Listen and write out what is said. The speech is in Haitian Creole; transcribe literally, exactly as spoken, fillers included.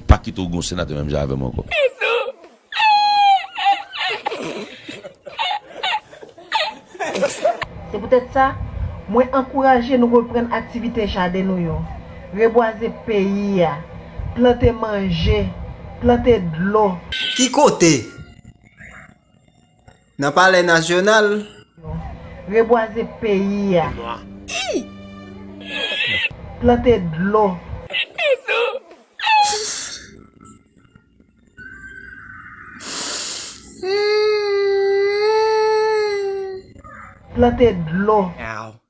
Pa kite w gon senatè menm jan avè m ankò. Se poutèt sa, mwen ankouraje nou reprann aktivite jaden nou yo, rebwaze peyi a, plante manje, plante dlo. Ki kote? Nan Palè Nasyonal? Rebwaze peyi a, plante dlo. Plante dlo. Ow.